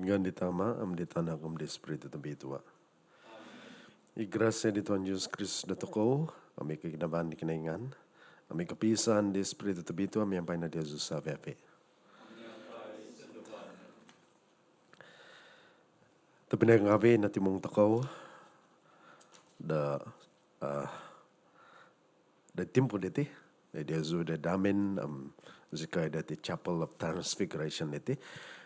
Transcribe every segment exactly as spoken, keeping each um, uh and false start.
Ngaan di Tama, om di Tanak, om di Spiritu Tobitua. I grasia di Tuhan Jesus Kristus dotokou, om i koginavaan di Kinoingan, om i kopiisaan di Spiritu Tobitua miampai no diozu savi-avi. Tobpinai ngaavi, notimung tokou do, ah, do timpu diti, do diozu do hamin, om zikoi do iti Chapel of Transfiguration diti,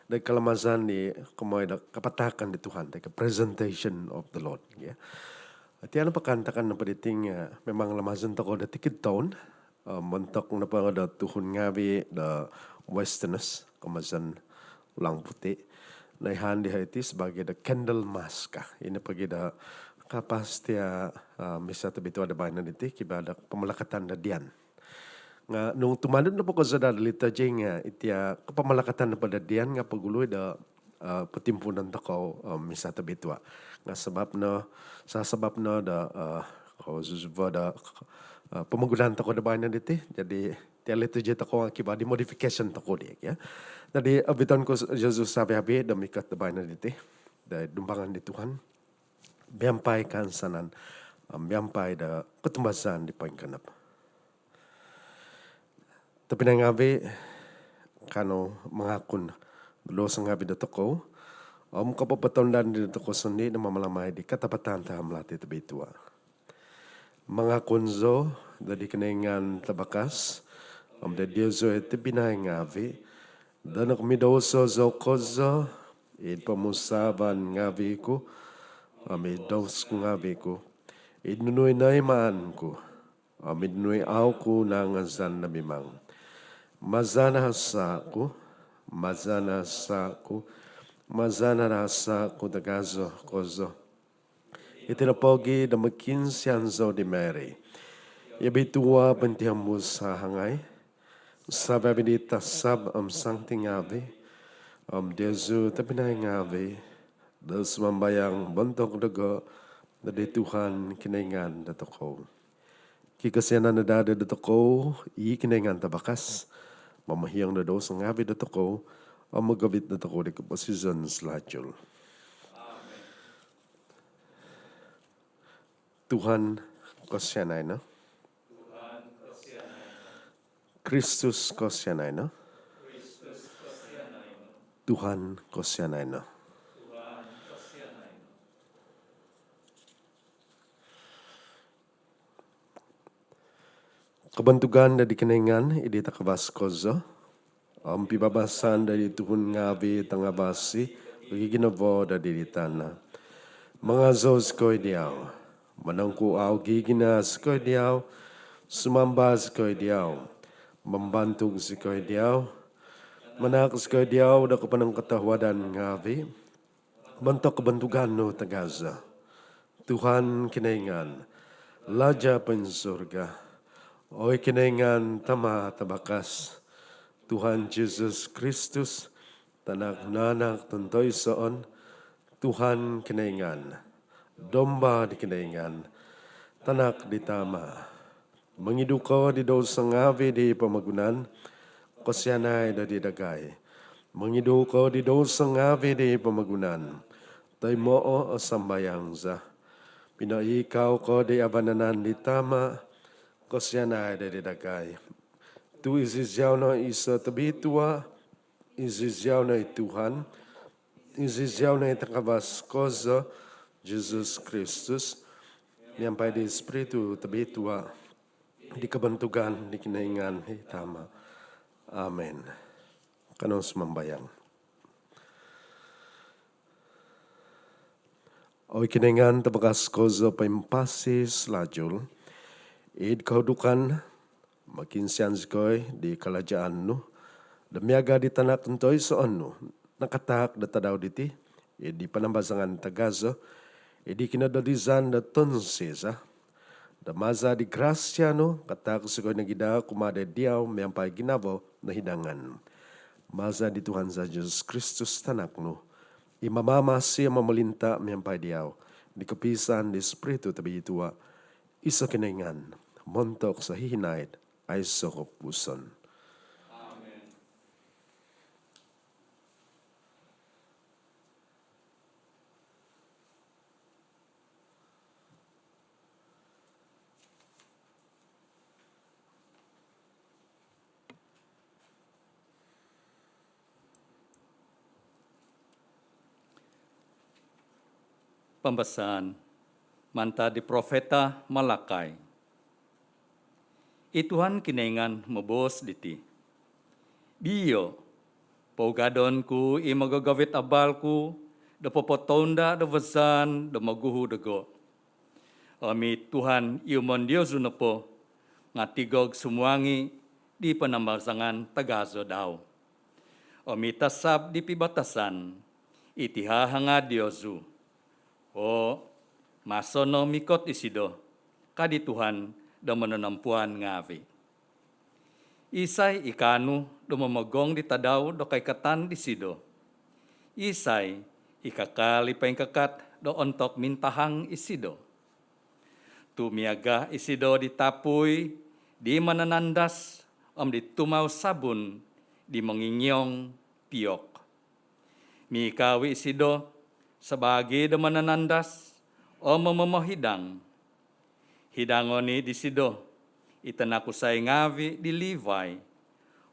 do kalamazan di kokomoi do kapatahakon di Tuhan, do presentation of the Lord, ya. Iti nopo kaantakan nopo diti nga memang lamazan tokou do tikid toun, eh, montok nopo do tuhun ngaavi do Westerners, komozon orang putih. Noihaan dioho iti sabaagi do Candlemas ka. Ino pogi do kapas tia, eh, Misa Tobitua do baino diti, kivaa do pamalakat do dian. Nga nung tumanud nopo kozo do liturgi nga iti, eh, pamalakat nopo do dian nga pogulu do eh, potimpuunon tokou, eh, Misa Tobitua. Nga sabap no, sa-, sabap no do, eh, kozuzubo do, eh, pomogunan tokou do baino diti. Jadi, tia liturgi tokou nga kivaa di modification tokou di, ya. Jadi, obiton ku diozu savi-avi do mikot do baino diti, do dumbangan di Tuhan miampai kaansanan, eh, miampai do kotumbazaan di poinggonop. Tobpinai ngaavi, kanou mangakun douso ngaavi dotokou om kopopotondan di dotokou sondii do mamalamai di katapatan tahamlati tobitua. Mangakun zou doid Kinoingan Tavakas om doid diozu tobpinai ngaavi do nokomidouso zou kozo id pomusaavan ngaavi ku om id douso ngaavi ku, id nunu i noimaan ku om id nunu i au ku nangazan do mimang. Maza do hasa ku, maza do hasa ku, maza do hasa ku tagazo kozo. Iti no pogi do mokiinsian zou di Mary i obitua pointihombus hahangai, savi-avi di tasab om santi ngaavi om diozu tobpinai ngaavi do sumambayang montok dogo doid Tuhan Kinoingan dotokou. Kikosianan no daa dotokou i Kinoingan Tavakas, momohiong do douso ngaavi dotokou om mogovit dotokou di koposizon salajul. Tuhan, kosianai no. Kristus, kosianai no. Tuhan, kosianai no. Kobontugan doid Kinoingan id takavas kozo om pibabasan doid tuhun ngaavi tangavasi ginavo doid tana. Mangazou zikoi diau, monongkuau giginavo zikoi diau, sumamba zikoi diau, mambantug zikoi diau, manahak zikoi diau do koponongkotohuadan ngaavi montok kobontugan nu tagazo. Tuhan Kinoingan, Laja poinsurga, oi Kinoingan Tama Tavakas, Tuhan Jesus Kristus, Tanak nanak tontoisoon, Tuhan Kinoingan, Domba di Kinoingan, Tanak di Tama. Mongidu ko di douso ngaavi di pomogunan, kosianai doid dagai. Mongidu ko di douso ngaavi di pomogunan, toimoo o sambayang za. Pinoikau ko di vanan di Tama, kosianai doid dagai. Tu iziau no iso tobitua, iziau no i Tuhan, iziau no i takavas kozo, Jesus Kristus, miampai di Spiritu Tobitua, id kobontugan di Kinoingan i Tama. Amin. Kanou sumambayang. Oi Kinoingan Tavakas kozo poimpasi salajul, id kohudukan mokiinsian zikoi di kalajaan nu do miaga di Tanak tontoisoon nu nakatahak do tadau diti id panambazangan tagazo id kinododizan do tonsi za. Do maza di grasia nu katahak zikoi nogi daa kumaa diau miampai ginavo nohidangan. Maza di Tuhan za Jesus Kristus Tanak nu, i mamamasi om momolinta miampai diau id kopiisaan di Spiritu Tobitua, iso Kinoingan, montok sohihinaid aiso kopupusan. Amin. Pambasaan mantad di profeta Malakai. I Tuhan Kinoingan moboos diti: Biio, pougadon ku i mogogowit abal ku do popotounda do vazaan do moguhu dogo. Om i Tuhan iumon diozu nopo nga tigog sumuangi di panambazangan tagazo dau. Om i tasab di pibatasan, iti hahanga diozu. O, maso no mikot isido, ka di Tuhan do mononompuan ngaavi. Isai i kaanu do momogong di tadau do koikatan disido? Isai i kakal i poingkakat do ontok mintahang isido? Tu miaga isido di tapui di mananandas om di tumau sabun di mongingiong piok. Mikaavi isido sabaagi do mananandas om momohidang. Hidangon i disido i tanak kusai ngaavi di Livai,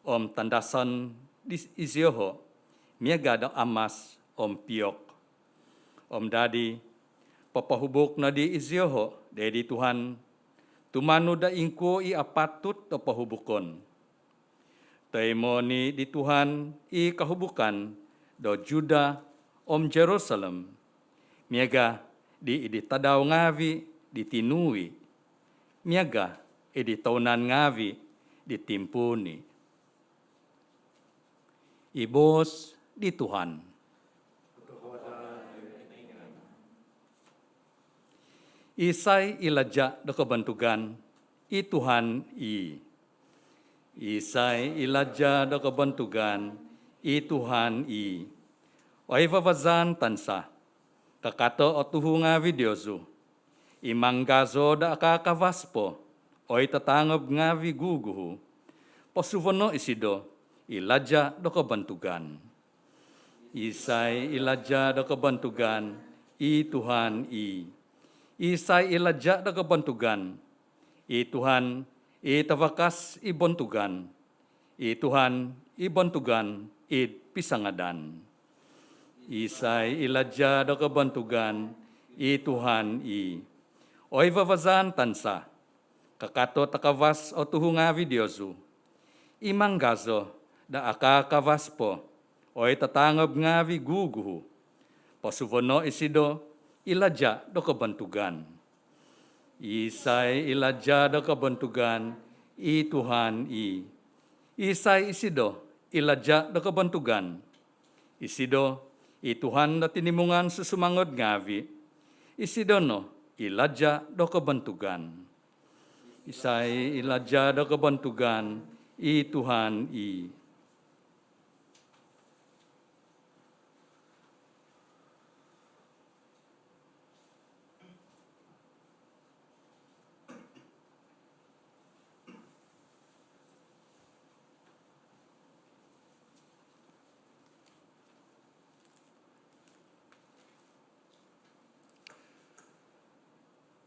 om tandason di izioho miaga do amas om piok. Om dadi, popohubuk nodi izioho doid di Tuhan, tumanud do ingkuo i apatut do pohubukon. Toimoon i di Tuhan i kohubukan do Judah om Jerusalem, miaga di id tadau ngaavi di tinuui, miaga id tounan ngaavi di timpuuni. I boos di Tuhan. Isai i laja do kobontugan? I Tuhan i. Isai i laja do kobontugan? I Tuhan i. Oi vavazan tansa, kakato o tuhu ngaavi diozu. I manggazo do akakavas po, oi tatangob ngaavi guguhu, posuvono isido i laja do kobontugan. Isai i laja do kobontugan? I Tuhan i. Isai i laja do kobontugan? I Tuhan i tavakas i bontugan. I Tuhan i bontugan id pisangadan. Isai i laja do kobontugan? I Tuhan i. Oi vavazan tansa, kakato takavas o tuhu ngaavi diozu. I manggazo do akakavas po, oi tatangob ngaavi guguhu, posuvono isido i laja do kobontugan. Isai i laja do kobontugan? I Tuhan i. Isai isido i laja do kobontugan? Isido i Tuhan do tinimungan susumangod ngaavi. Isido no i laja do kobontugan. Isai i laja do kobontugan? I Tuhan i.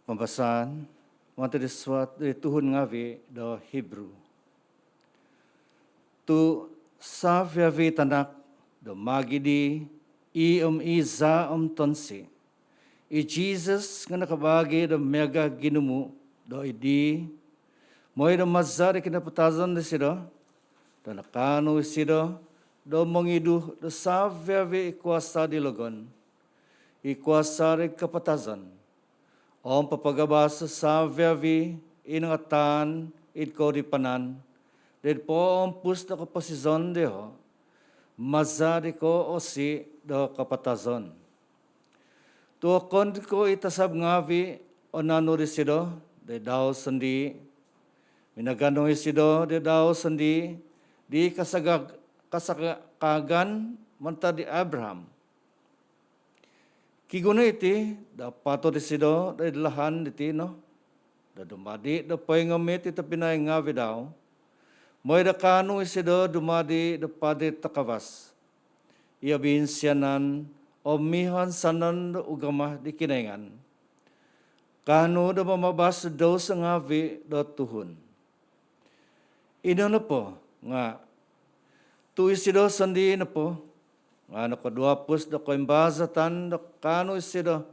Pambasaan mantad di suat di tuhun ngaavi do Hebrew. Tu savi-avi tanak do magidi i om i zaa om tonsi, i Jesus nga nakabaagi do miaga ginumu do idi, moi do maza di kinapatazon disido, do nakaanu isido do mongidu do savi-avi i kuasa di logon, i kuasa di kapatazon, om papagabas savi-avi i nangatan id koudipanan did poompus do koposizon dioho, maza di koosi do kapatazon. Tu okon ko i tasab ngaavi o naanu disido di dau sondii, minaganu isido di dau sondii di kasagag-, kasagagan mantad di Abraham. Kiguno iti do patut isido do id lahan diti no do dumadi do poingomit i tobpinai ngaavi dau, moi do kaanu isido dumadi do padi takavas, i obinsianan om mihansanon do ugama di Kinoingan, kaanu do mamabas do douso ngaavi do tuhun. Ino nopo nga tu isido sondii nopo nga nokoduapus do koimbazatan do kaanu isido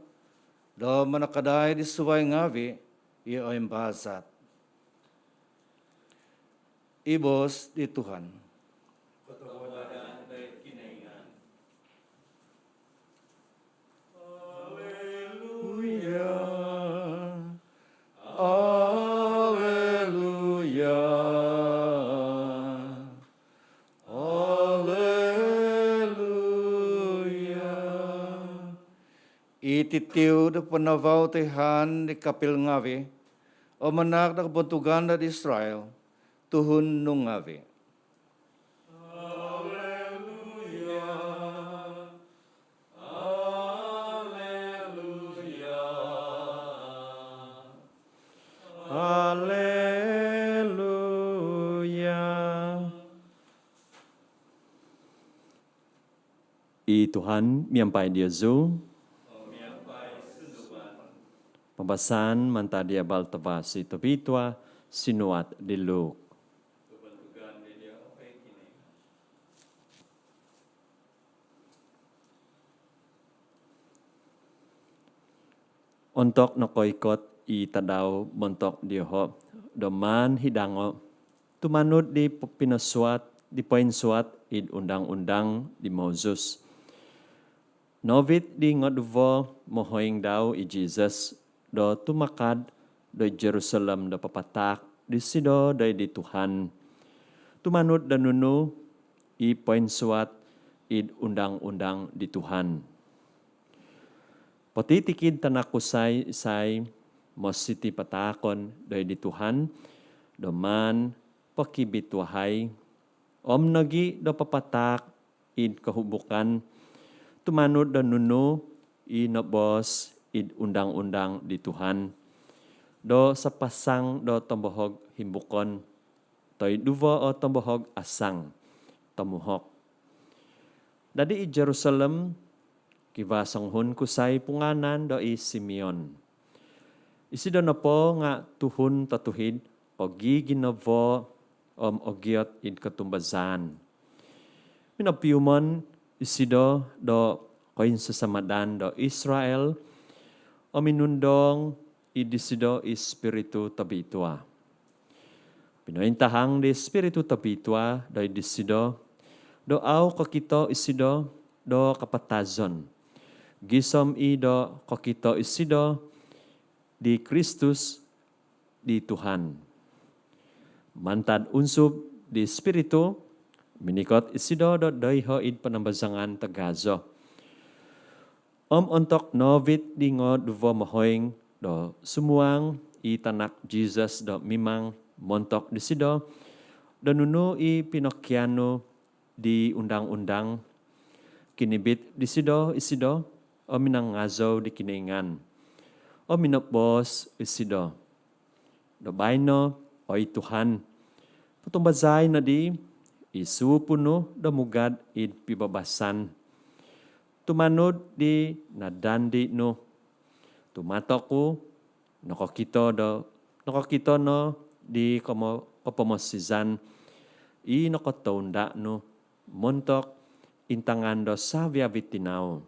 do manakadai di suvai ngaavi' i oimbazat. I boos di Tuhan. Haleluya, haleluya, haleluya. I titiu do panavau toihaan di kapil ngaavi' om manaak do kobontugan do Israel, tuhun nu ngaavi'. Haleluya, haleluya, haleluya. I Tuhan miampai diozu. Pambasaan mantad di Abal Tavasi Tobitua sinuat di Luk. Ontok nokoikot i tadau montok dioho' do maan hidango', tumanud di pinosuat, di poinsuat id undang-undang di Moses, noovit di ngoduvo mohoing dau i Jisus do tumakad do id Jerusalem do papataak disido do id di Tuhan, tumanud do nunu i poinsuat id undang-undang di Tuhan. Potitikid tanak kusai isai mositi pataakon do id di Tuhan do maan pokibituahai, om nogi' do papataak id kohubukan, tumanud do nunu i noboos id undang-undang di Tuhan, do sapasang do tombohog himbukon, toi duvo o tombohog asang tomuhok. Dadi id Jerusalem kivaa songuhun kusai pungaanan do i Simeon. Isido nopo nga' tuhun totuhid, kogiginavo om ogiot id kotumbazaan. Minopiumon isido do koinsasamadan do Israel, om minundong id disido i Spiritu Tobitua. Pinointahang di Spiritu Tobitua do id disido do au kokito isido do kapatazon, gisom i' do kokito isido di Kristus di Tuhan. Mantad unsub di Spiritu, minikot isido do doiho' id panambazangan tagazo. Om ontok noovit di ngoduvo mohoing do sumuang i tanak Jisus do mimang montok disido do nunu i pinokianu di undang-undang, kinibit disido isido om minangazou di Kinoingan, om minoboos isido do, "Baino, oi Tuhan, potumbazai nodi i suupu nu do mugad id pibabasan, tumanud di nadandi nu. Tumato' ku nokokito do, nokokito no di komo-, kopomosizan i nokotounda' nu montok intangan do savi-avi tinau."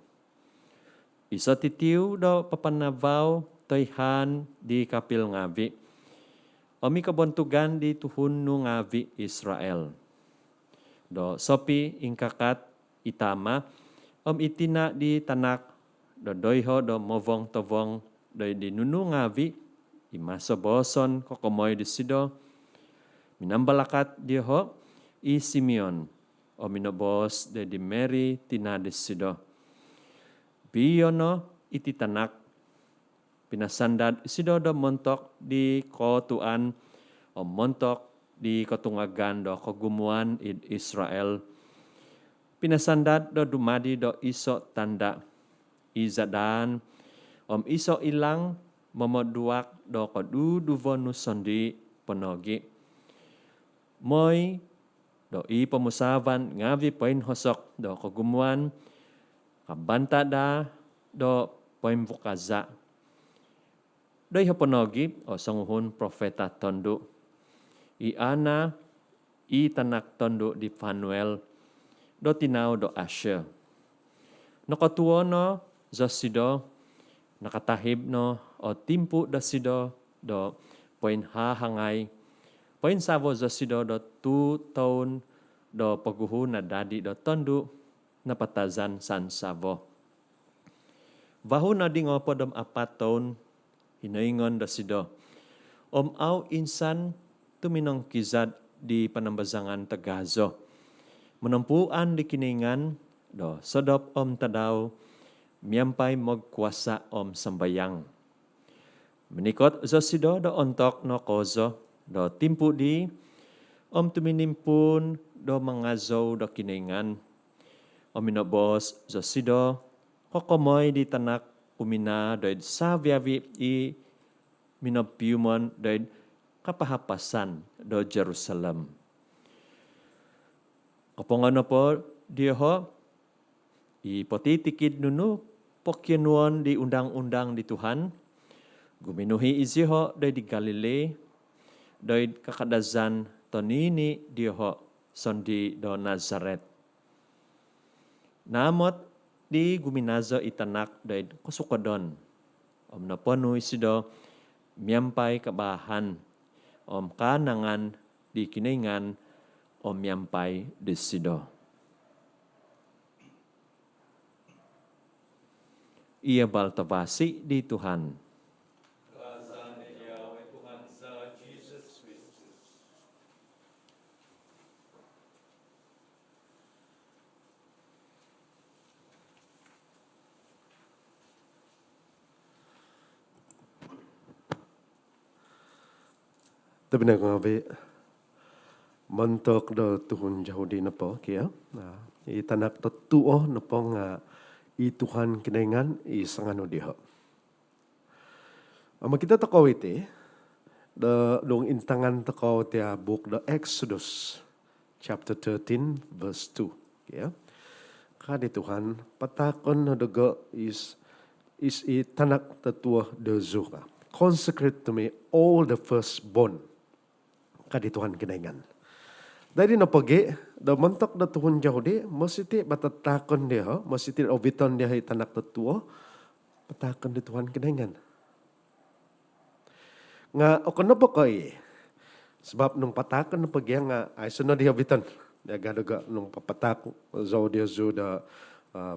Iso' titiu do papanavau toihaan di kapil ngaavi' om i kobontugan di tuhun nu ngaavi' Israel. Do sopi' ingkakat i tama' om i tina' di tanak do doiho' do movong-tovong do id di nunu ngaavi' i maso booson kokomoi disido, minambalakat dioho' i Simeon om minoboos do id di Mary tina' disido, "Biiyo no iti tanak, pinasandad isido do montok di kootuan om montok di kotungagan do kogumuan id Israel. Pinasandad do dumadi do iso' tanda', i zadaan om iso' ilang momoduak do koduduvo nu sondii' po nogi'. Moi do i pomusaavan ngaavi' poinhosok do kogumuan, kabanta' daa do poimbukaza'." Doiho' po nogi' o songuhun profeta tondu', i Anna, i tanak tondu' di Fanuel, do tinau do Asher. Nokotuo no zosido Nakatahib no o timpu dosido do poinhahangai, poinsavo zosido do tuu toun do poguhu nadadi do tondu napatazan sansavo. Vahu nodi ngopod om apat toun hinoingon dosido om au insan tuminongkizad di panambazangan tagazo, monompuan di Kinoingan do sodop om tadau miampai mogkuasa om sambayang. Minikot zosido do ontok no kozo do timpu di om tuminimpuun do mangazou do Kinoingan. Om minoboos zosido kokomoi di tanak kuminaa doid savi-avi i minopiumon doid kapahapasan do Jerusalem. Kopongo nopo dioho i potitikid nunu pokionuon di undang-undang di Tuhan, guminuhi izioho doid di Galili, doid kakadazan tonini dioho sondii do Nazaret. Naamot di guminazo i tanak doid kosukodon om noponu isido miampai kabaahan om kaanangan di Kinoingan om miampai disido. Ia baltabasi di Tuhan. Tobpinai ngaavi, montok do tuhun Yahudi nopo kio, i tanak totuo nopo nga i Tuhan Kinoingan i sanganu dioho. Om okito tokou iti do dung intangan tokou tia buuk do Exodus chapter thirteen verse two. Ka di Tuhan, pataakon no dogo is, is i tanak totuo dozu ka. Consecrate to me all the firstborn, ka di Tuhan Kinoingan. Dadi nopogi do montok do tuhun Yahudi, mositi patataakon dioho, mositi oviton dioho i tanak totuo, pataakon di Tuhan Kinoingan. Nga okon nopo ko i, sabab nung pataakon nopo gia nga aiso no di oviton. Miaga dogo nung papataak zou diozu do,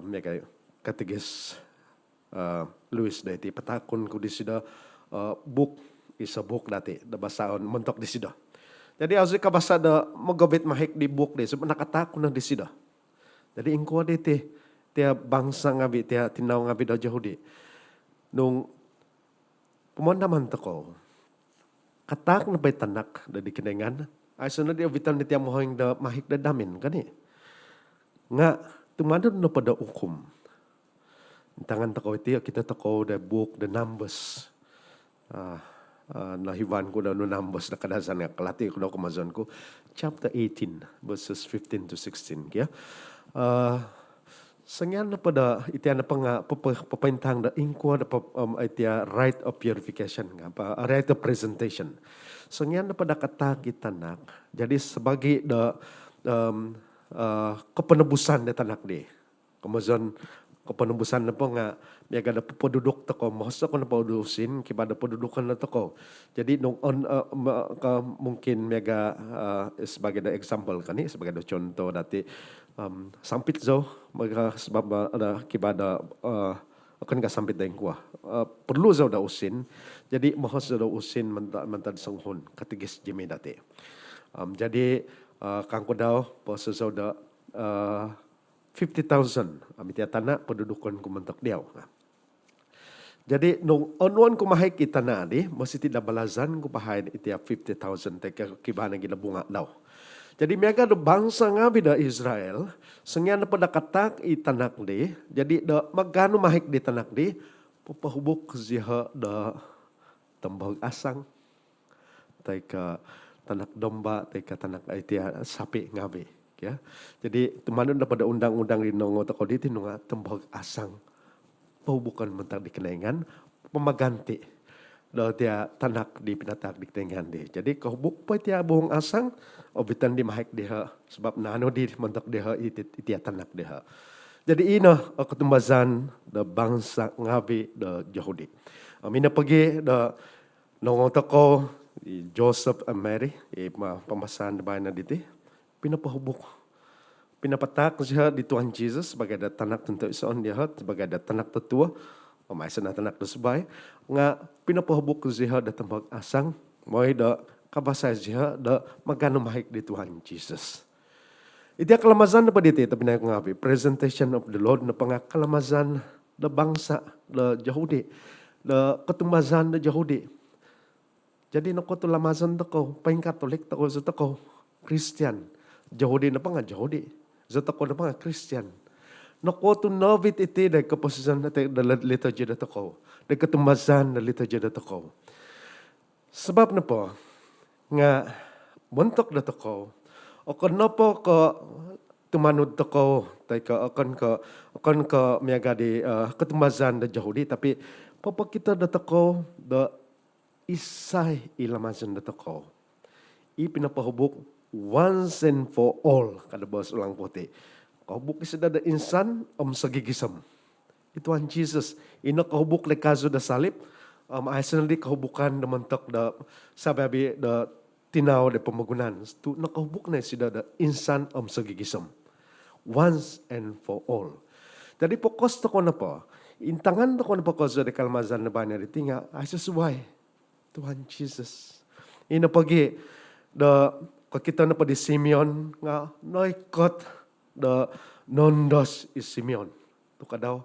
miaga katekis Louis do iti, pataakon ku disido buuk, iso buuk dati do basaon montok disido. Jadi au zi kabasa do mogovit mahik di buuk di, sabab nakataak ku no disido. Jadi ingkuo diti tia bangsa ngaavi, tia tinau ngaavi do Yahudi. Nung pomondomon tokou, kataak nopo i tanak do di Kinoingan, aiso no di oviton di tia mohoing do mahik do hamin, kan i? Nga tumanud nopo do ukum, intangan tokou iti, okito tokou do buuk do Numbers. Nohivan ku do nunu Numbers do Kadazan nga kalati ku do komozon ku. Chapter eighteen, verses fifteen to sixteen, kio. Songian nopo do, iti nopo nga popo-, popointang do ingkuo do pop-, iti rite of purification, nga apa, rite of presentation. Songian nopo do kataak i tanak, jadi sabaagi do koponobusan do tanak di. Komozon koponobusan nopo nga miaga do popoduduk tokou, mohoso ko nopo do usin, kivaa do podudukon do tokou. Jadi nung on, ka mungkin miaga, sabaagi do example, kan i, sabaagi do contoh dati, sampit zou, miaga sabab do kivaa do okon ko sampit do ingkuo, perlu zou do usin. Jadi mohoso zou do usin mantad, mantad songuhun katekis jimi dati. Jadi kangku dau, pohoso zou do fifty thousand, om itia tanak podudukon ku montok diau. Jadi nung onuan ku mahik i tanak di, mositi do balazan ku bahain itia fifty thousand toi ko kivaa nogi do bunga dau. Jadi miaga do bangsa ngaavi do Israel, songian nopo do kataak i tanak di, jadi do maganu mahik di tanak di, popohubuk zioho do tombohog asang, toi ko tanak domba, toi ko tanak itia sapi ngaavi, kio. Jadi tumanud nopo do undang-undang di nongou tokou diti, nunu nga tombohog asang, pohubukon mantad di Kinoingan, pamaganti do tia tanak di pinataak di Kinoingan di. Jadi kohubuk po itia bohung asang, oviton di mahik dioho, sabab naanu di montok dioho iti, itia tanak dioho. Jadi ino o kotumbazaan do bangsa ngaavi do Jahudi. Om ino pogi do nongou tokou i Joseph and Mary, i ma-, pambasaan do baino diti, pinopohubuk. Pinapataak zioho di Tuhan Jesus sabaagi do tanak tontoisoon dioho, sabaagi do tanak totuo, om aiso no tanak do subai, nga pinopohubuk zioho do tombok asang, mooi do kabasai zioho do maganu mahik di Tuhan Jesus. Iti o kalamazan nopo diti, tobpinai ku ngaavi, presentation of the Lord nopo nga kalamazan do bangsa do Jahudi, do kotumbazaan do Jahudi. Jadi nokuo tu lamazon tokou, poingkatolik tokou, zi tokou Kristian. Jahudi nopo nga Jahudi, zi tokou nopo nga Kristian. Nokuo tu noovit iti do koposizon do liturgi dotokou, do kotumbazaan do liturgi dotokou? Sabab nopo nga montok dotokou, okon nopo ko tumanud tokou, toi ko okon ko, okon ko miaga di, eh, kotumbazaan do Jahudi, tapi popokito dotokou do isai i lamazon dotokou. I pinopohubuk once and for all, ka do boos ulang putih. Kohubuk isido do insan om sogigisom. I Tuhan Jesus, i nokohubuk do kazu do salib, om aiso nodi kohubukan do montok do savi-avi do tinau do pomogunan. Tu nokohubuk no isido do insan om sogigisom. Once and for all. Jadi fokus tokou nopo, intangan tokou nopo kozo do kalamazan do baino diti nga aiso suai, Tuhan Jesus. Ino pogi do kokito nopo di Simeon nga noikot do noondos i Simeon. Tu ka dau,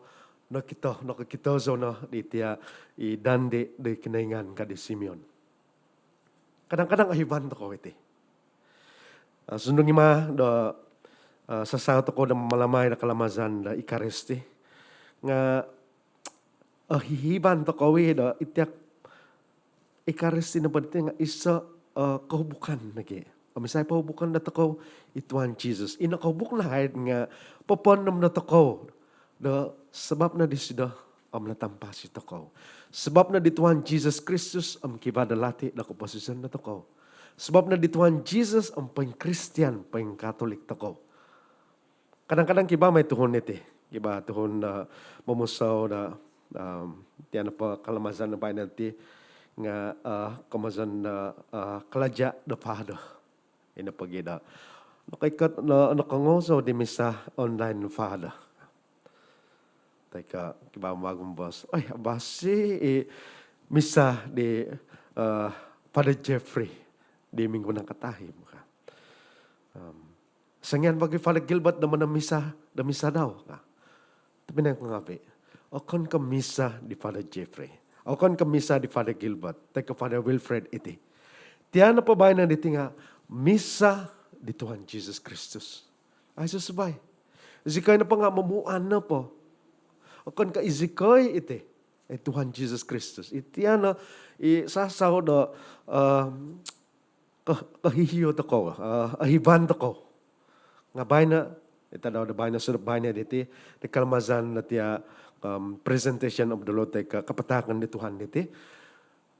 nokito, nokokito zou no di tia i dandi di Kinoingan, ka di Simeon. Kadang-kadang ohiban tokou iti. Ah, sundung i ma do, ah, sasau tokou do mamalamai do kalamazan do Ekaristi, nga ohiban tokou i do iti Ekaristi nopo diti nga iso, eh, kohubukan nogi. Om isai pohubukan dotokou? I Tuhan Jesus. I nokohubuk no haid nga popoondom dotokou do sabab no disido om notampasi tokou. Sabab no di Tuhan Jesus Kristus om kivaa do lati do koposizon dotokou. Sabab no di Tuhan Jesus om poingkristian, poingkatolik tokou. Kadang-kadang kivaa mai tuhun iti, kivaa tuhun do momusou do, um, tia nopo kalamazan do baino diti nga, uh, kalamazan do, uh, kalaja do Father. Ino pogi do nokoikot no, nokoongou zou di misa online, Father. Toi ko kivaa vagu moboos, "Oi, abasi i misa di, eh, Father Jeffrey di minggu nakatahib," ka. Om songian vagu i Father Gilbert do monomisa do misa dau, ka. Tobpinai ku ngaavi, okon ko misa di Father Jeffrey, okon ko misa di Father Gilbert toi ko Father Wilfred iti. Tia nopo baino diti nga misa di Tuhan Jesus Kristus. Aiso suai. Izikoi nopo nga momuan nopo, okon ko izikoi iti, i Tuhan Jesus Kristus. Iti no i sasau do, um, ko-, kohihio tokou, uh, ohiban tokou. Nga baino, i tadau do baino, sodop baino diti, di kalamazan do tia, um, presentation of the Lord toi ko kapataakon di Tuhan diti,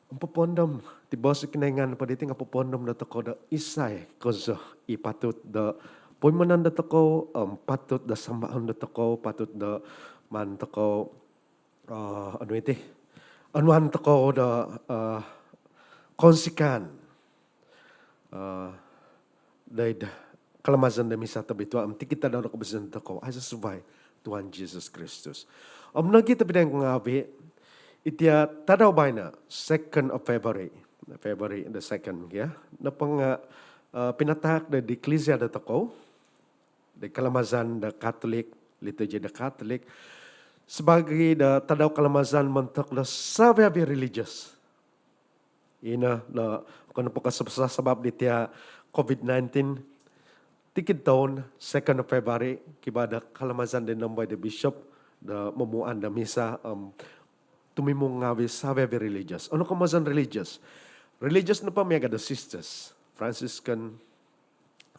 om popoondom, ti boos Kinoingan nopo diti nga popoondom dotokou do isai kozo i patut do poimanon dotokou, om patut do sambaon dotokou, patut do maan tokou, eh, anu iti, onuan tokou do, eh, kounsikaan, eh, doid kalamazan do misa tobitua om tikid tadau do koposizon tokou. Aiso suai, Tuhan Jesus Kristus. Om nogi tobpinai ku ngaavi, iti tadau baino, second of February, February the second, ya, nopo nga, eh, pinataak do di eklisia dotokou, di kalamazan do Katolik, liturgi do Katolik, sabaagi do tadau kalamazan montok do savi-avi religious. Ino no, okon nopo ko sab-, sabab di tia COVID nineteen, tikid toun, second of February, kivaa do kalamazan di nomboi di bishop do momuan do misa, om tumimung ngaavi savi-avi religious. Onu kalamazan religious? Religious nopo miaga do sisters, Franciscan,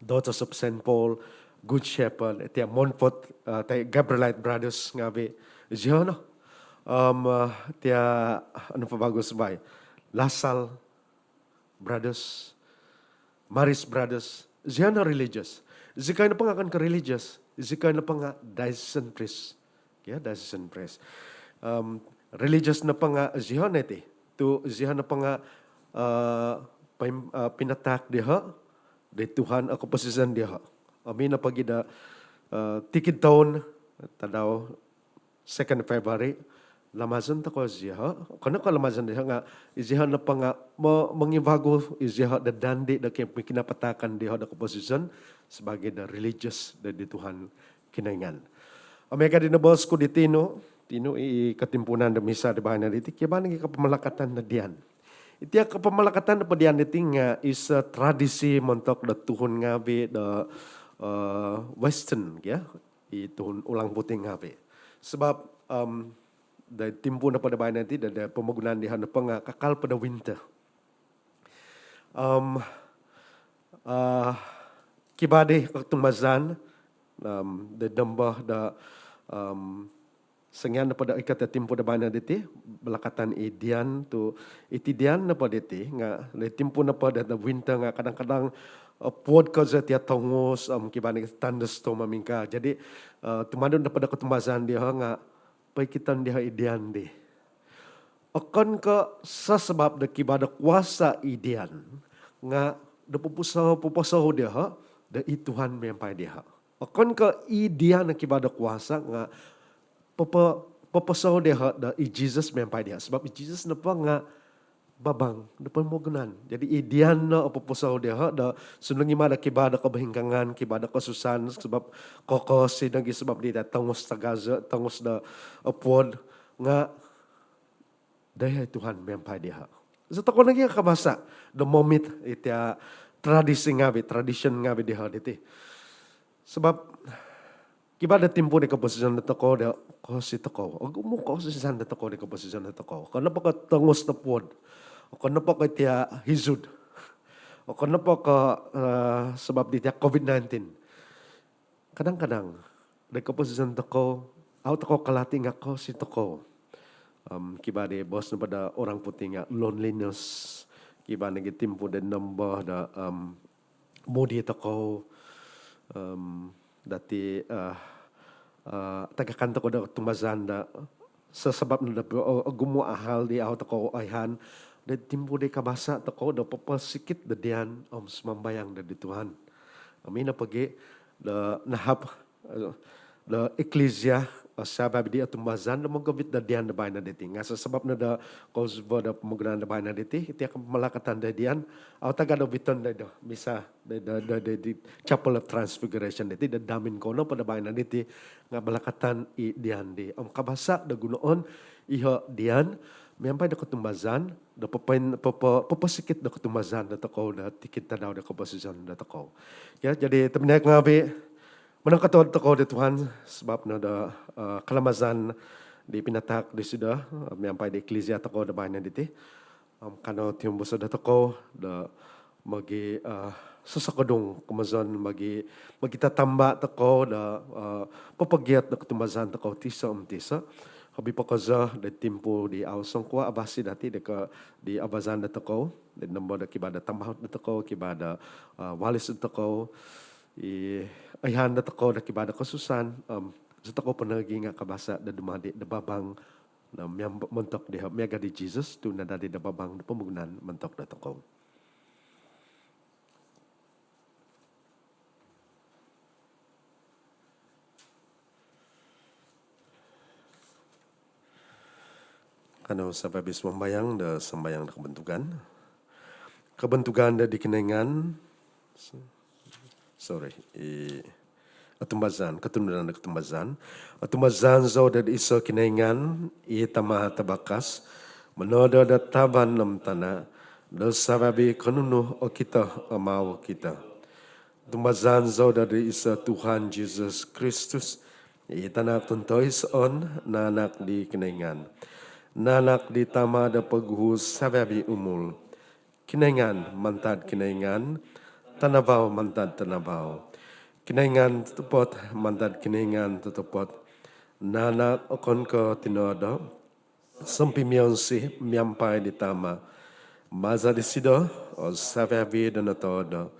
Daughters of Saint Paul, Good Shepherd, tia Montfort, eh, tia Gabrielite Brothers ngaavi, zioho no. Om, eh, tia, onu po vagu suai, La Salle Brothers, Marist Brothers, zioho no religious. Izikoi nopo nga okon ko religious, Izikoi nopo nga' diocesan priest. Ya, diocesan priest. Om religious nopo nga' iziho' no iti. Tu' iziho' nopo nga' pinataak dioho' di Tuhan o koposizon dioho'. Om ino pogi do tikid toun, tadau second February, lamazon tokou iziho'. Okon no ko' lamazon dioho' nga' iziho' nopo nga' mongivagu iziho' do dandi do kinapataakan dioho' do koposizon sabaagi do religious do di Tuhan Kinoingan. Om miaga di noboos ku di tinu, tinu i kotimpuunan do misa do baino diti, kivaa nogi kapamalakatan do dian. Iti kapamalakatan do dian diti nga' iso tradisi montok do tuhun ngaavi' do Western, ya, i tuhun ulang putih ngaavi'. Sabab do timpu nopo do baino diti do pomogunan dioho' nopo nga' kakal po do winter. Om kivaa di kotumbazaan do nombo do songian nopo do ikot do timpu do baino diti, balakatan i dian tu' iti dian nopo diti nga' do timpu nopo do winter nga' kadang-kadang puod kozo tia tongus om kivaa nogi thunderstorm om ingkaa. Jadi tumanud nopo do kotumbazaan dioho' nga' poikiton dioho' i dian di. Okon ko' sabab do kivaa do kuasa i dian nga' do poposou, poposou dioho' do i Tuhan miampai dioho'. Okon ko' i dian kivaa do kuasa nga' popo, poposou dioho' do i Jesus miampai dioho'. Sabab i Jesus nopo nga' babang do pomogunan. Jadi i dian no poposou dioho' do sundung i ma do kivaa do kobahingkangan, kivaa do kosusaan sabab kokosi nogi sabab di tongus tagazo, tongus do puod nga' do i Tuhan miampai dioho'. Iso tokou nogi kabasa' do momit iti tradisi ngaavi', tradition ngaavi' dioho' diti. Sabab kivaa do timpu di koposizon do tokou do kosi tokou. Ogumu' koposizon do tokou di koposizon do tokou. Okon nopo ko' tongus do puod. Okon nopo ko' tia hizud. Okon nopo ko' sabab di tia covid nineteen. Kadang-kadang di koposizon tokou, au tokou kalati nga' kosi tokou. Kivaa di boos nopo do orang putih nga' loneliness. Kivaa nogi timpu do nombo do mudi tokou. Dati tagakan tokou do kotumbazaan do sabab no do ogumu' o hal di au tokou oihaan, do timpu di kabasa' tokou do poposikit do dian om sumambayang do di Tuhan. Om ino pogi do nahap do eklisia o sababi di otumbazaan do mogovit do dian do baino diti. Nga' sabab no do kosubo do pomogunan do baino diti, iti kapamalakatan do dian au tagad oviton do misa do, do, do, do di Chapel of Transfiguration diti do hamin kou nopo do baino diti nga' balakatan i dian di. Om kabasa' do gunoon iho' dian miampai do kotumbazaan do popoin, popo, poposikit do kotumbazaan do tokou do tikid tadau do koposizon do tokou. Ya, jadi tobpinai ngaavi', monongkotoluod tokou di Tuhan sabab no do kalamazan di pinataak disido miampai di eklisia tokou do baino diti. Om kanou tiumbuso' do tokou do mogi sosokodung, komozon mogi, mogitatamba' tokou do popogiat do kotumbazaan tokou tiso' om tiso'. Hobi po kozo do timpu di au songkuo' avasi dati do ko, di avazan do tokou do nombo do kivaa do tambahut do tokou, kivaa do valis do tokou, i oihaan do tokou do kivaa do kosusaan, om iso tokou po nogi nga' kabasa' do dumadi do babang do miampai montok diho' miaga di Jesus tu' nadadi do babang do pomogunan montok do tokou. Kanou sababi sumambayang do sambayang do kobontugan. Kobontugan do di Kinoingan, sorry, i otumbazaan, kotunudan do kotumbazaan. Otumbazaan zou do iso Kinoingan, i Tama' tavakas, monodo do tavan om tana', do sababi ko' nunu okito om au okito. Otumbazaan zou do iso Tuhan Jesus Kristus, i Tanak tontoisoon, naanak di Kinoingan, naanak di Tama' do poguhu' sababi umul. Kinoingan mantad Kinoingan, tanavau mantad tanavau, Kinoingan totopot mantad Kinoingan totopot, naanak okon ko' tinoodo, sompimionsi miampai di Tama'. Maza' disido o savi-avi' do notoodo.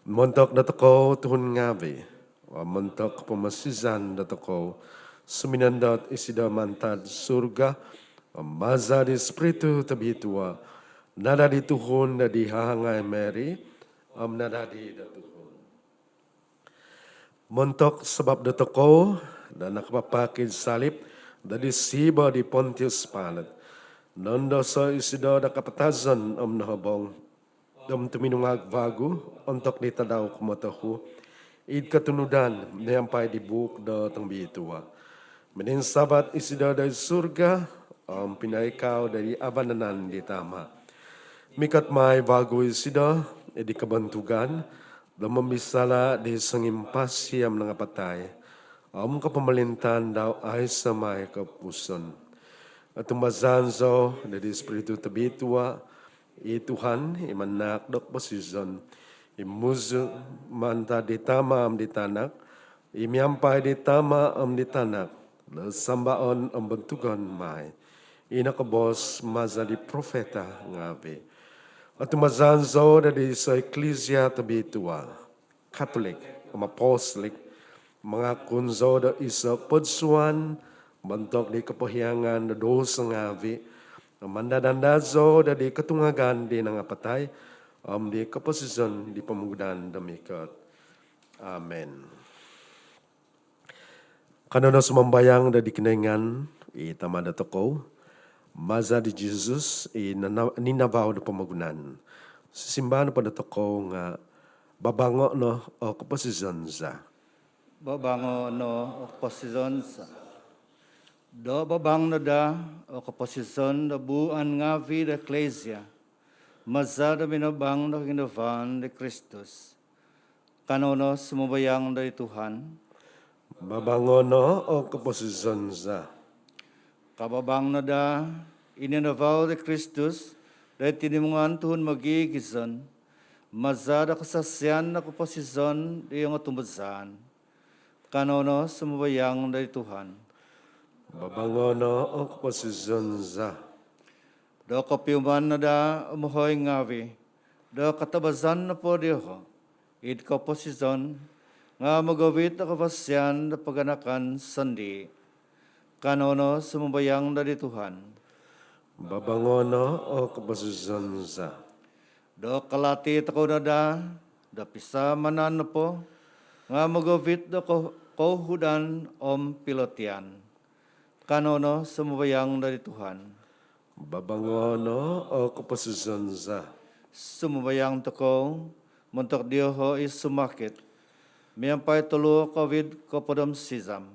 Montok dotokou tuhun ngaavi', om montok pomosizan dotokou, suminondot isido mantad surga, om maza di Spiritu Tobitua, nadadi tuhun do di hahangai Mary, om nadadi do tuhun. Montok sabap dotokou do nakapapak id salip do id siiba di Pontius Pilate, nondoso isido do kapatazon om nohobong, om tuminungag vagu ontok di tadau kumotohu, id kotunudan miampai di buuk do tongobitua. Mininsavat isido doid surga, om pinoikau doid vanan di Tama. Mikot mai vagu isido id kobontugan do momisala di songimpasi om nangapatai, om kopomolintaan dau aiso mai kopupuson. Otumbazaan zou doid Spiritu Tobitua, i Tuhan, i manahak do koposizon, i muzu mantad di Tama om di Tanak, i miampai di Tama om di Tanak do sambaon om bontugon mai, i nokobos maza di profeta ngavi. Otumbazaan zou doid iso iklisia tobitua, Katolik om Apostolik. Mangakun zou do iso podsuan montok di kopohiangan do douso ngavi. Mandad-andad zou doid kotungagan di nangapatai, om di koposizon di pomogunan do mikot. Amen. Kanou no sumambayang doid Kinoingan i Tama dotokou, maza di Jesus i nana-, ninavau do pomogunan. Sisimbar nopo dotokou nga, babango no o koposizon za. Babango no o koposizon za. Do babang no daa o koposizon do buuan ngavi do iklisia, maza do minabang do koginavaan di Kristus. Kanou no sumambayang doid Tuhan. Babango no o koposizon za. Kababang no daa i ninavau di Kristus doid tinimungan tuhun mogigizon, maza do kasaksian do koposizon di ongotumbazaan. Kanou no sumambayang doid Tuhan. Babango no o koposizon za. Do kopiuman no daa o mohoing ngavi do katabazan nopo dioho id koposizon, nga mogovit do kavasian do paganakan sondii. Kanou no sumambayang doid Tuhan. Babango no o koposizon za. Do kalati tokou no daa do pisaamanan nopo, nga mogovit do ko-, kouhudan om pilotian. Kanou no sumambayang doid Tuhan. Babango no o koposizon za. Sumambayang tokou montok dioho i sumakit miampai toluo Covid kopod om sizam.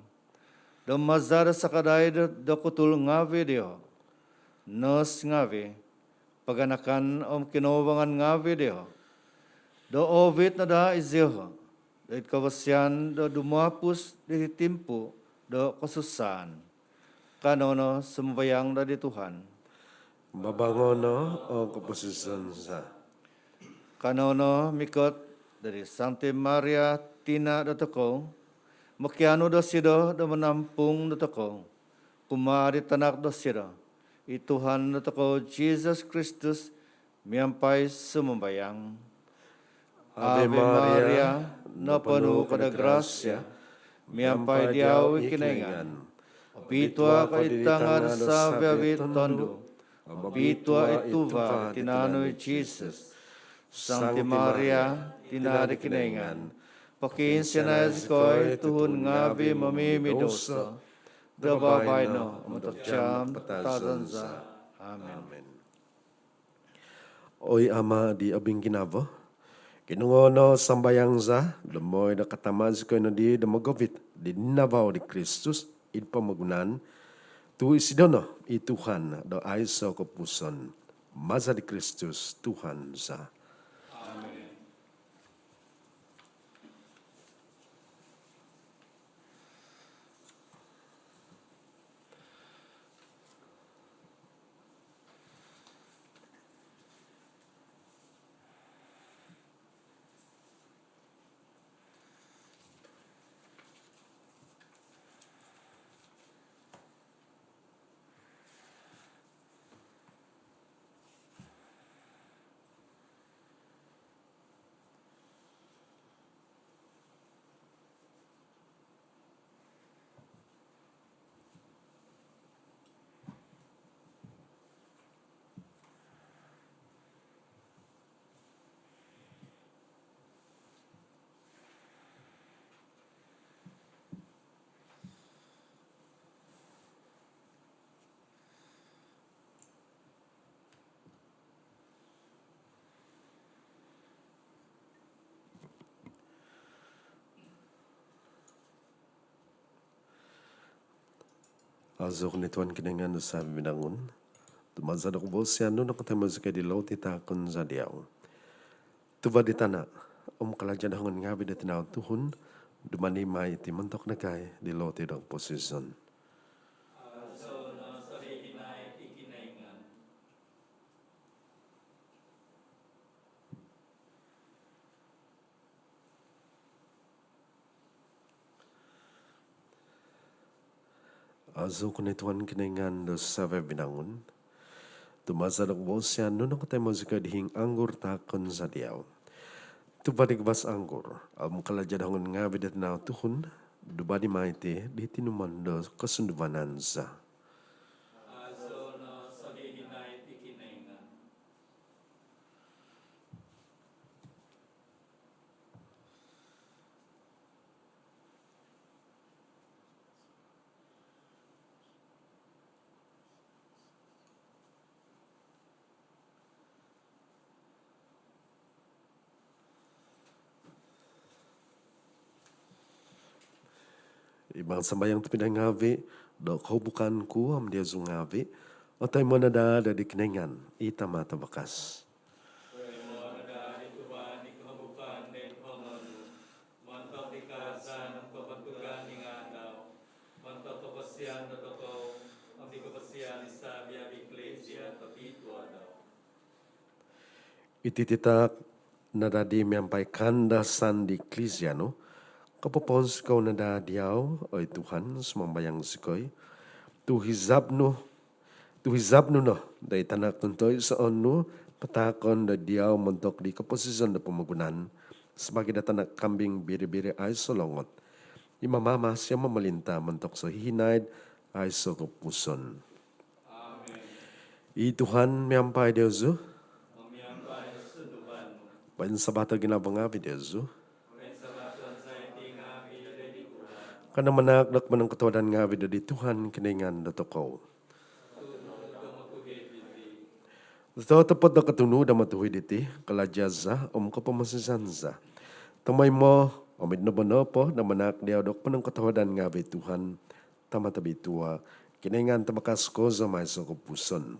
Do maza do sakadai do, do kutul ngavi dioho, nos ngavi, paganakan om kinouvangan ngavi dioho, do oovit no daa izioho doid kavasian do dumapus di timpu do kosusaan. Kanou no sumambayang doid Tuhan. Babango no o koposizon za. Kanou no mikot doid Sangti Maria, tina dotokou, mokianu dosido do manampung dotokou kumaa di tanak dosido, i Tuhan dotokou Jesus Kristus, miampai sumambayang. Ave Maria, noponu ko do grasia, miampai diau i Kinoingan. Obitua ko id tanga do savi-avi tondu, obitua i tuva di tinan nu i Jesus. Sangti Maria, tina di Kinoingan, pokiinsianai zikoi tuhun ngavi momimidosa, do babaino om ontok jaam kapatazan za. Amen. Oi Ama di obinginavo, kinongoo no sambayang za do mooi do katama zikoi nodi do mogovit di ninavau di Kristus id pomogunan, tu isido no i Tuhan do aiso kopupuson, maza di Kristus Tuhan za. Amen. Aazou ko no Tuhan Kinoingan do savi-avi vinangun, tu maza do kavasian nu nokotoimo zikoi di loti taakon za diau. Tuva' di tana' om kalaja' do hongon ngaavi' do tinau tuhun, dumadi mai iti montok dagai di loti do koposizon. Aazou no sogigisom i Kinoingan. Aazou ko no Tuhan Kinoingan do savi-avi vinangun, tu maza do kavasian nu nokotoimo zikoi di hiing anggur taakon za diau. Tuva' di guvas anggur om kalaja' do hongon ngaavi' do tinau tuhun, dumadi mai iti di tinumon do kosunduvanan za. Aazou no sogigisom i Kinoingan. Imang sambayang tobpinai ngaavi', do kohubukan ku om diozu ngaavi' otoimo no daa di Kinoingan i Tama Tavakas. Otoimo no daa di Tuhan i kohubukan doid hongon nu, montok di kaazaan om kobontugan di ngaan dau, montok koposizon dotokou om di koposizon di savi-avi iklisia tobitua dau. Iti titaak nadadi miampai kaandasan di iklisia nu, kopopounsikou no daa diau, oi Tuhan, sumambayang zikoi, tu hizab nu, tu hizab nu no do i Tanak tuntoisoon nu pataakon do diau montok di koposizon do pomogunan, sabaagi do tanak kambing biri-biri aiso longot, i mamamasi om momolinta montok sohihinaid aiso kopupuson. Amen. I Tuhan miampai diozu. Om miampai sunduvan nu. Poinsabato ginavo ngaavi' diozu. Poinsabaton za iti ngaavi' doid Tuhan. Kanou manaak do koponongkotohuadan ngaavi' doid Tuhan Kinoingan dotokou. Totopot do kotunud om otuhid iti, kalaja' za om kopomosizan za, tomoimo om id nombo nopo do manaak diau do koponongkotohuadan ngaavi' Tuhan, Tama Tobitua, Kinoingan Tavakas kozo om aiso kopupuson.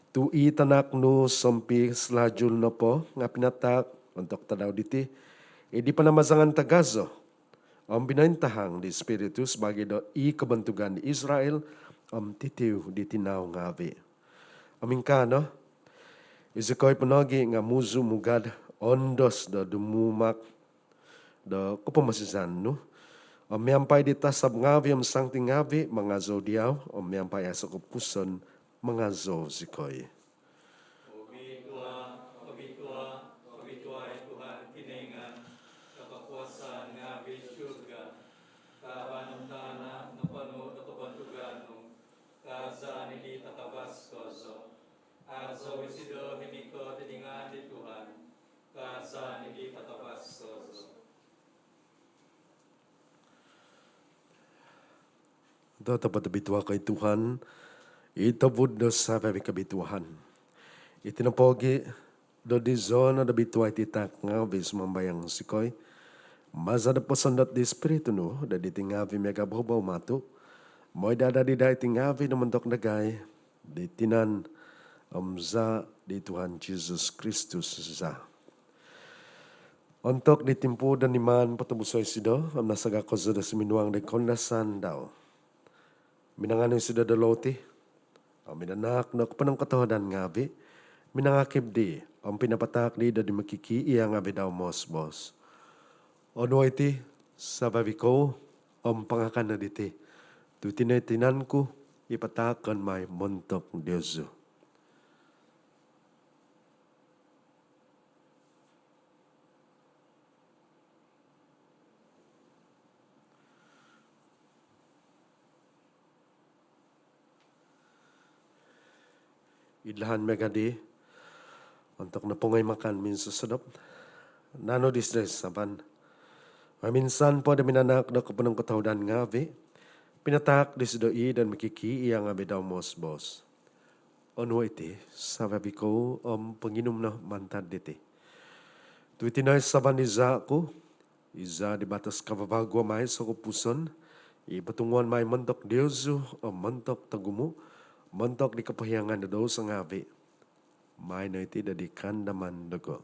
Tu i Tanak nu sompisalajul nopo nga pinataak ontok tadau diti, id di panamazangan tagazo om pinointahang di Spiritu sabaagi do i kobontugan di Israil om titiu di tinau ngaavi'. Om ingkaa no, izikoi po nogi nga muzu mugad ondos do dumumak do kopomosizan nu, om miampai di tasab ngaavi' om santi ngaavi' mangazou diau, om miampai aiso kopupuson mangazou zikoi. Obitua, obitua, obitua i Tuhan Kinoingan do kokuasaan ngaavi'. Surga, kaavan om tana' noponu' do kobontugan nu. Kaazaan id di takavas kozo. Azou isido hinikot id ngaan di Tuhan. Kaazaan id di takavas kozo. Totopot obitua ko oi Tuhan, i tobud do savi-avi kobituaan. Iti nopogi, do dizo no do bitua iti taak ngaavi', sumambayang zikoi, maza do posondot di Spiritu nu do diti ngaavi' miaga' bohobou matu, moi do adadi daa iti ngaavi' do montok dagai di tinan om zaa di Tuhan Jesus Kristus za. Ontok di timpu do niman potobuso' isido om nasaga' kozo do suminuang di koundasan dau, minanganu isido do loti om minanaak do koponongkotohuadan ngaavi', minangakib dii om pinapataak dii do di mokikiia' ngaavi' dau moos-boos: Onuo' iti savi-avi kou om pangakan no diti, tu' iti no i tinan ku i pataakon mai montok diozu. Id lahan miaga' dii, ontok nopongo i makan minsosodop, naanu disido i sasaban om minsan po do minanaak do koponongkotohuadan ngaavi', pinataak disido i' do mokikiia' ngaavi' dau moos-boos: Onuo' iti savi-avi kou om ponginum no mantad diti, tu' iti no i sasaban di zaa' ku, i zaa' di batos kavavagu om aiso' kopupuson, I potunguon mai montok diozu om montok togumu', montok di kopohiongan do douso ngaavi'. Mai no iti do di kaandaman dogo'.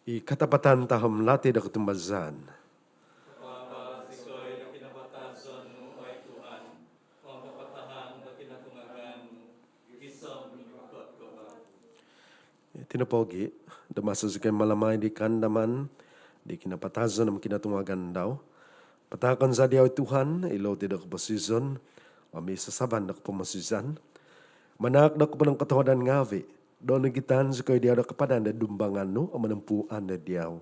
I katapatan tahom lati do kotumbazaan. Iti nopogi', do maso zikoi mamalamai di kaandaman di kinapatazon om kinotungagan dau, pataakon za diau oi Tuhan, i loti do koposizon om i sasaban do kopomosizan, manaak do koponongkotohuadan ngaavi', do nogitan zikoi diau do kapadan do dumbangan nu om monompuan do diau.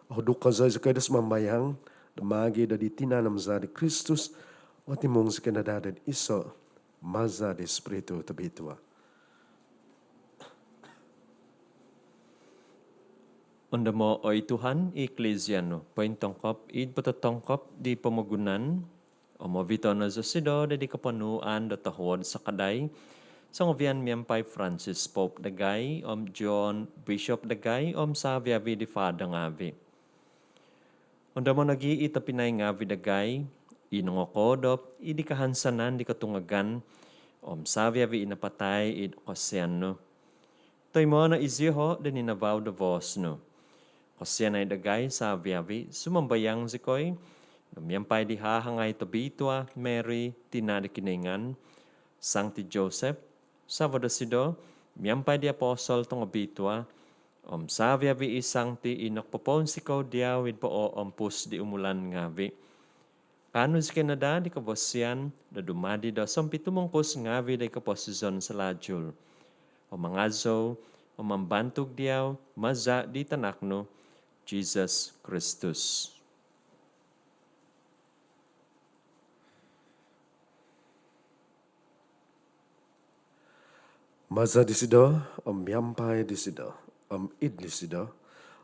Ohuduk kozo zikoi do sumambayang do maagi' do di tinan om zaa' di Kristus, otimung zikoi no daa do iso' maza' di Spiritu Tobitua. Ondomo' oi Tuhan i Eklisia nu pointongkop id pototongkop di pomogunan, om ovito' no zosido do di koponuan do tohuod sakadai songovian miampai Francis Pope dagai, om John Bishop dagai, om savi-avi' di Fada ngaavi'. Ondomo' nogi' i tobpinai ngaavi' dagai i nongokoodop id di kahansanan di kotungagan, om savi-avi' i napatai id kosianan nu. Toimo' no iziho' do ninavau do voos nu. Kosianai dagai savi-avi', sumambayang zikoi, do miampai di hahangai tobitua Mary, tina' do Kinoingan, Sangti Joseph, savo' dosido, miampai di apostol tongobitua, om savi-avi' i sangti i nokopopounsikou diau id pooompus di umulan ngaavi', kaanu zikoi no daa di kobosian do dumadi do sompitumungkus ngaavi' do id koposizon salalu, om mangazou om mambantug diau maza' di Tanak nu, Jisus Kristus. Maza' disido, om miampai disido, om id disido,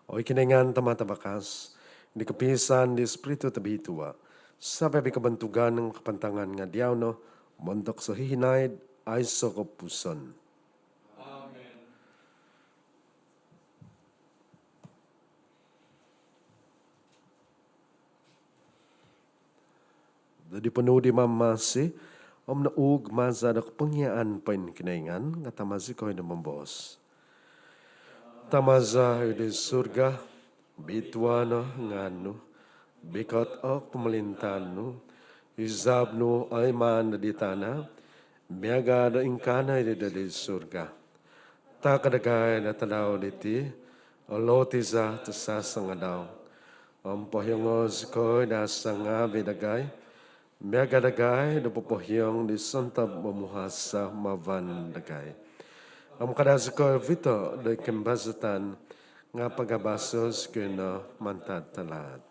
oi Kinoingan Tama' Tavakas, di kopiisaan di Spiritu Tobitua, savi-avi' kobontugan om kapantangan nga' diau no, montok sohihinaid aiso' kopupuson. Amen. Do di ponuu di Mamamasi om nouug maza' do kopongiaan poinkinoingan, nga' tama' zikoi do moboos. Tama' za i id surga, bitua no ngaan nu, bikot o pomolintaan nu, izab nu oimaan do di tana' miaga' do ingkaa no i do di surga. Taak dagai do tadau diti o loti za tosasangadau. Om pohiongo' zikoi do sangaavi' dagai, miaga' dagai do popohiong di sontob momuhasa' mavan dagai. Om kada' zikoi ovito' do koimbazatan, nga' pagabaso' zikoi no mantad talaat.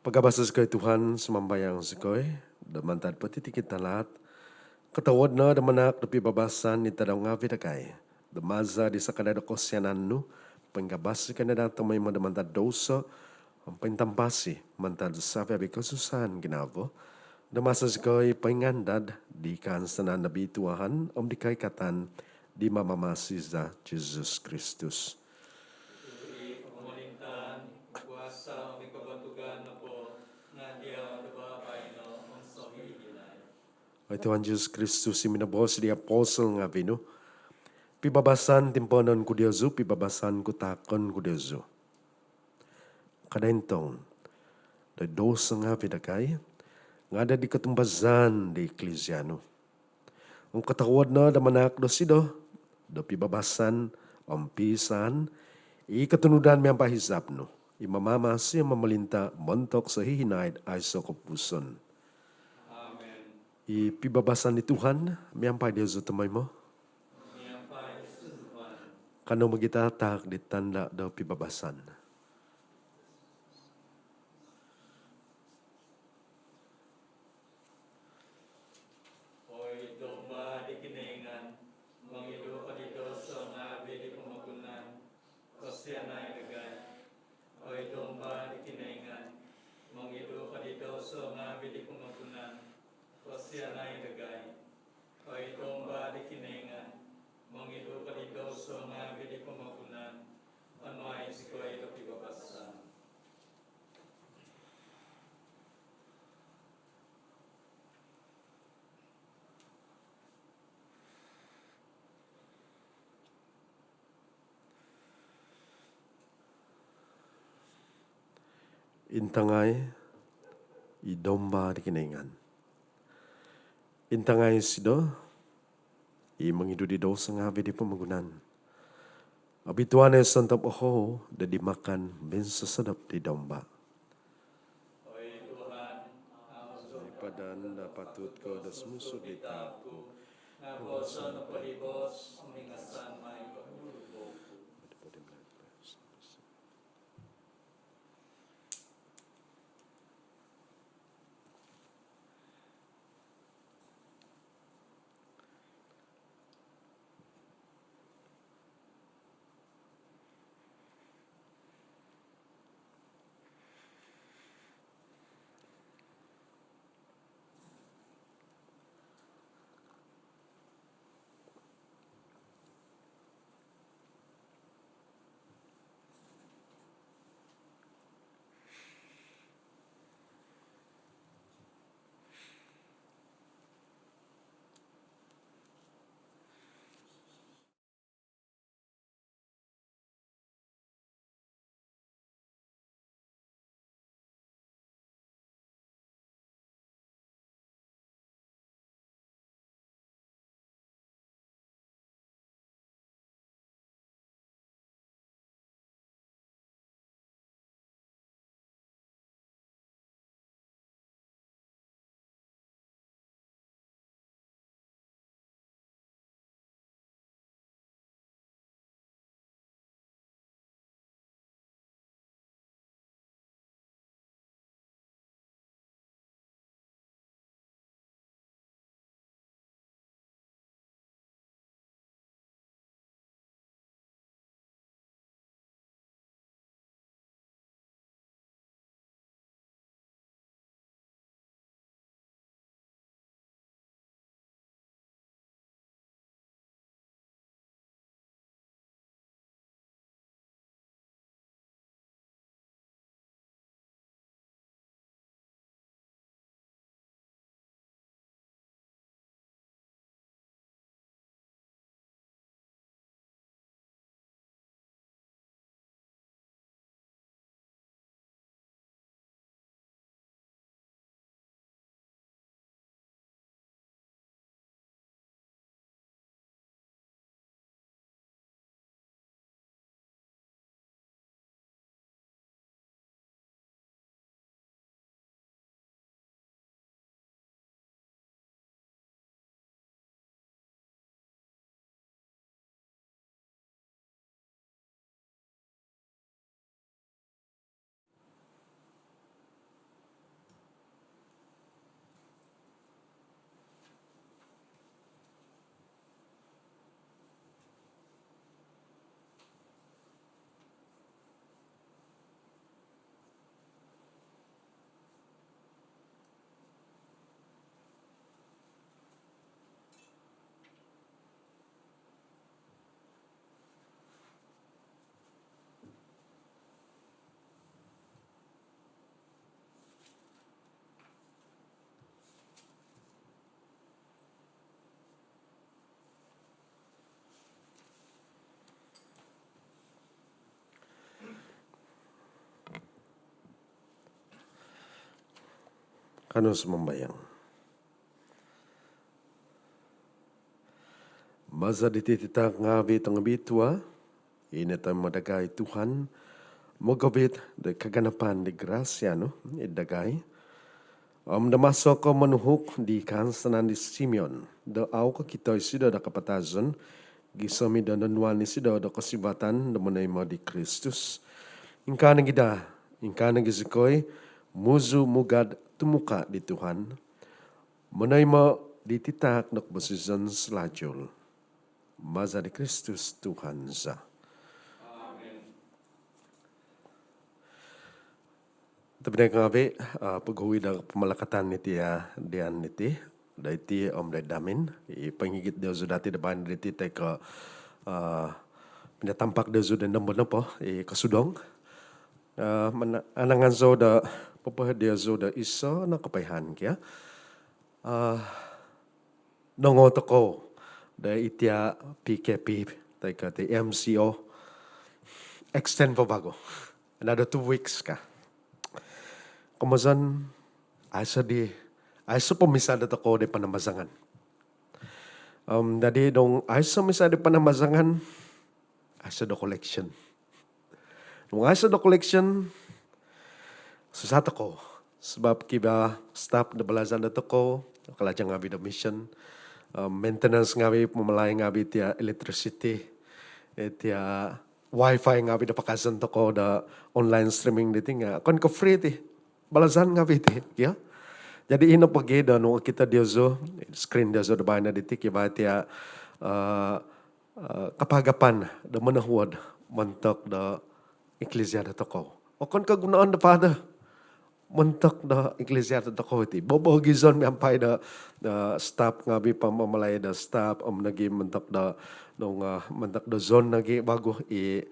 Pagabaso' zikoi Tuhan, sumambayang zikoi, do mantad potitikid talaat, kotohuod no do manaak do pibabasan id tadau ngaavi' dagai, do maza' di sakadai do kosianan nu, poingabas zikoi no daa tomoimo do mantad douso, om pointampasi mantad savi-avi' kosusaan ginavo, do maso zikoi poingandad di kaansanan do bituahan om di koikatan di Mamamasi za Jisus Kristus. I pomolintaan, kuasa om i kobontugan nopo nga' diau do baino om sohihinaid. Oi Tuhan Jisus Kristus, i minoboos di apostol ngaavi' nu, pibabasan timpoonon ku diozu, pibabasan ku taakon ku diozu. Kada' intong do douso ngaavi' dagai, nga' do di kotumbazaan di Eklisia nu. Om kotohuod no do manaak dosido do pibabasan om piisaan i kotunudan miampai izab nu, i mamamasi om momolinta' montok sohihinaid aiso' kopupuson. Amen. I pibabasan di Tuhan miampai diozu tomoimo. Kanou mogitataak di tanda' do pibabasan. Oi Domba di Kinoingan, mongidu' ko di douso ngaavi' di pomogunan, kosianai dagai. Oi Domba di Kosianai dagai. Oi Domba di Kinoingan, mongidu ko di douso ngaavi di pomogunan, onuai zikoi do pibabasan. Intangai i Domba di Kinoingan. Intangai isido i mongidu di douso ngaavi di pomogunan. Obituanan i sontob ohou do dimakan minsosodop di Domba. Oi Tuhan, au zou padan do apatut ko do sumuang id taap ku, nga bosoon no po i boos om ingasan mai o hulubo ku. Kanou sumambayang. Maza diti titahak ngaavi tongobitua i notoimo dagai Tuhan, mogovit do kaganapan di grasia nu id dagai, om do maso ko monuhuk di kahansanan di Simeon do au kokito isido do kapatazon, gisom i do nonuan isido do kosivatan do monoimo di Kristus. Ingkaa nogi daa, ingkaa nogi zikoi, muzu mugad tumuka di Tuhan, monoimo di titahak do koposizon salajul. Maza di Kristus Tuhan za. Amin. Tobpinai ngaavi, ah, poguhui do pamalakatan diti, ah, dian diti. doiti om doid hamin i poingigit diozu dati do baino diti toi ko' pinatampak diozu do nombo nopo i kosudong. Anangan zou do popoiho diozu do iso no kopoihaan kio. Nongou tokou do itia P K P toi ko' ti M C O extend po vagu another two weeks ka. Komozon aiso di, aiso po misa do tokou di panambazangan. Jadi nung aiso misa di panambazangan, aiso do collection. Nung aiso do collection, susah tokou. Sabab kivaa staff do balaja' do tokou, kalaja' ngaavi' do mission, maintenance ngaavi', mamalai ngaavi' tia electricity, tia wifi ngaavi' do pakazon tokou do online streaming diti nga' okon ko' free ti. Balaja' ngaavi' ti kio. Jadi ino pogi do nung okito diozu screen diozu do baino diti kivaa tia kapagapan do monohuod montok do eklisia do tokou. Okon ko' gunoon do father, montok do eklisia do tokou iti. Bobogizon miampai do staff ngaavi', pamamalai do staff om nogi montok do, montok do zon nogi vagu i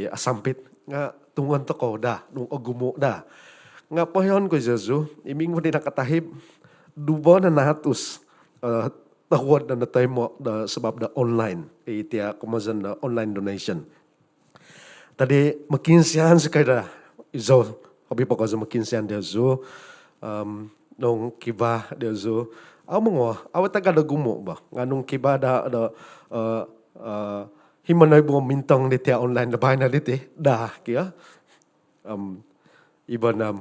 asampit nga' tungon tokou daa nung ogumu' daa. Nga' poihoon ku diozu, i minggu di nakatahib, duvo no nahatus tohuod do notoimo' do sabab do online, itia komozon do online donation. Jadi mokiinsian zikoi daa, izou hobi po kozo mokiinsian diozu nung kivaa diozu, au' monguo, au' i' tagal do gumu' bo, nga' nung kivaa daa do himo noibu mintong di tia online do baino diti daa kio. Iban om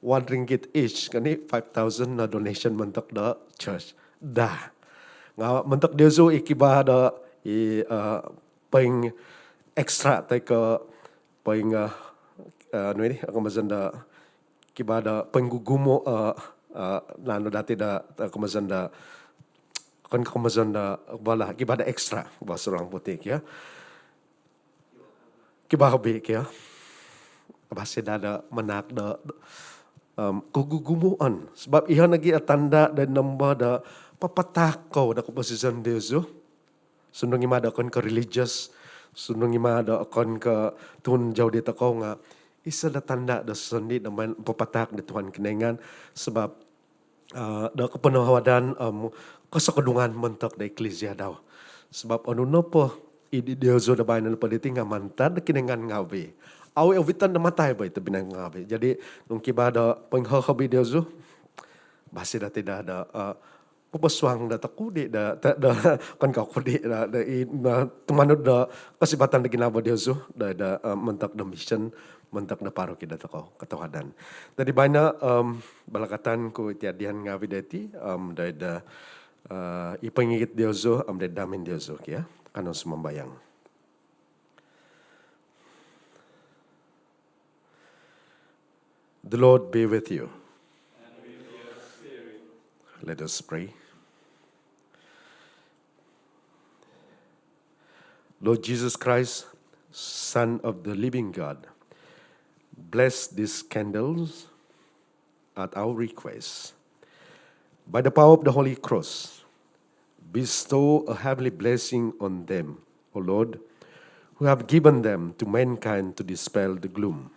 one ringgit each, kan i five thousand no donation montok do church daa. Nga' montok diozu i kivaa do i poing extra toi ko' poing, anu ini, komozon do kivaa do poinggugumu', nanu dati do, komozon do, okon ko' komozon do, bala kivaa do extra, bahasa orang putih kio. Kivaa hobi kio. Abasi daa do manahak do kogugumuon. Sabab iho nogi o tanda' do nombo do papatahak kou do koposizon diozu. Sundung i' ma do okon ko' religious, sundung i' ma do okon ko' tuhun jauh di tokou nga' iso do tanda' do sonsondi' do maan papatahak di Tuhan Kinoingan. Sabab do koponohuadan om kosokodungan montok do eklisia dau. Sabab onu nopo i diozu do baino nopo diti nga' mantad do Kinoingan ngaavi'. Au' i' oviton do matai bo i tobpinai ngaavi'. Jadi nung kivaa do poinghohobi diozu, basi dati daa do poposuang do tokudi' do, okon ko' kudi' do, i tumanud do kosivatan do ginavo diozu do, do montok do mission, montok do paroki do tokou kotohuadan. Jadi baino balakatan ku iti adian ngaavi' diti do, do i poingigit diozu om do hamin diozu kio. Kanou sumambayang. The Lord be with you. Let us pray. Lord Jesus Christ, Son of the living God, bless these candles at our request. By the power of the Holy Cross, bestow a heavenly blessing on them, O Lord, who have given them to mankind to dispel the gloom.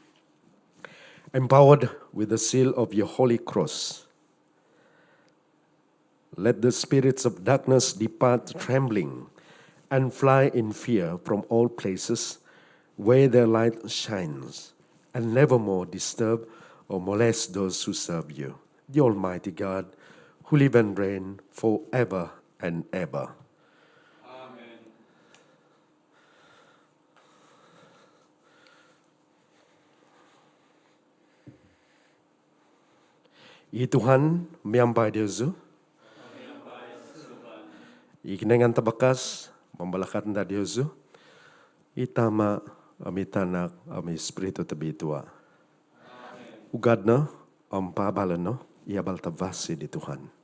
Empowered with the seal of your Holy Cross, let the spirits of darkness depart trembling and fly in fear from all places where their light shines, and never more disturb or molest those who serve you, the Almighty God, who live and reign forever and ever. Amen. I Tuhan miampai diozu. I Kinoingan Tabakas mambalakat daa diozu, i Tama, om i Tanak, om i Spiritu Tobitua. Ugad no om paabalo' no i abal tavasi di Tuhan.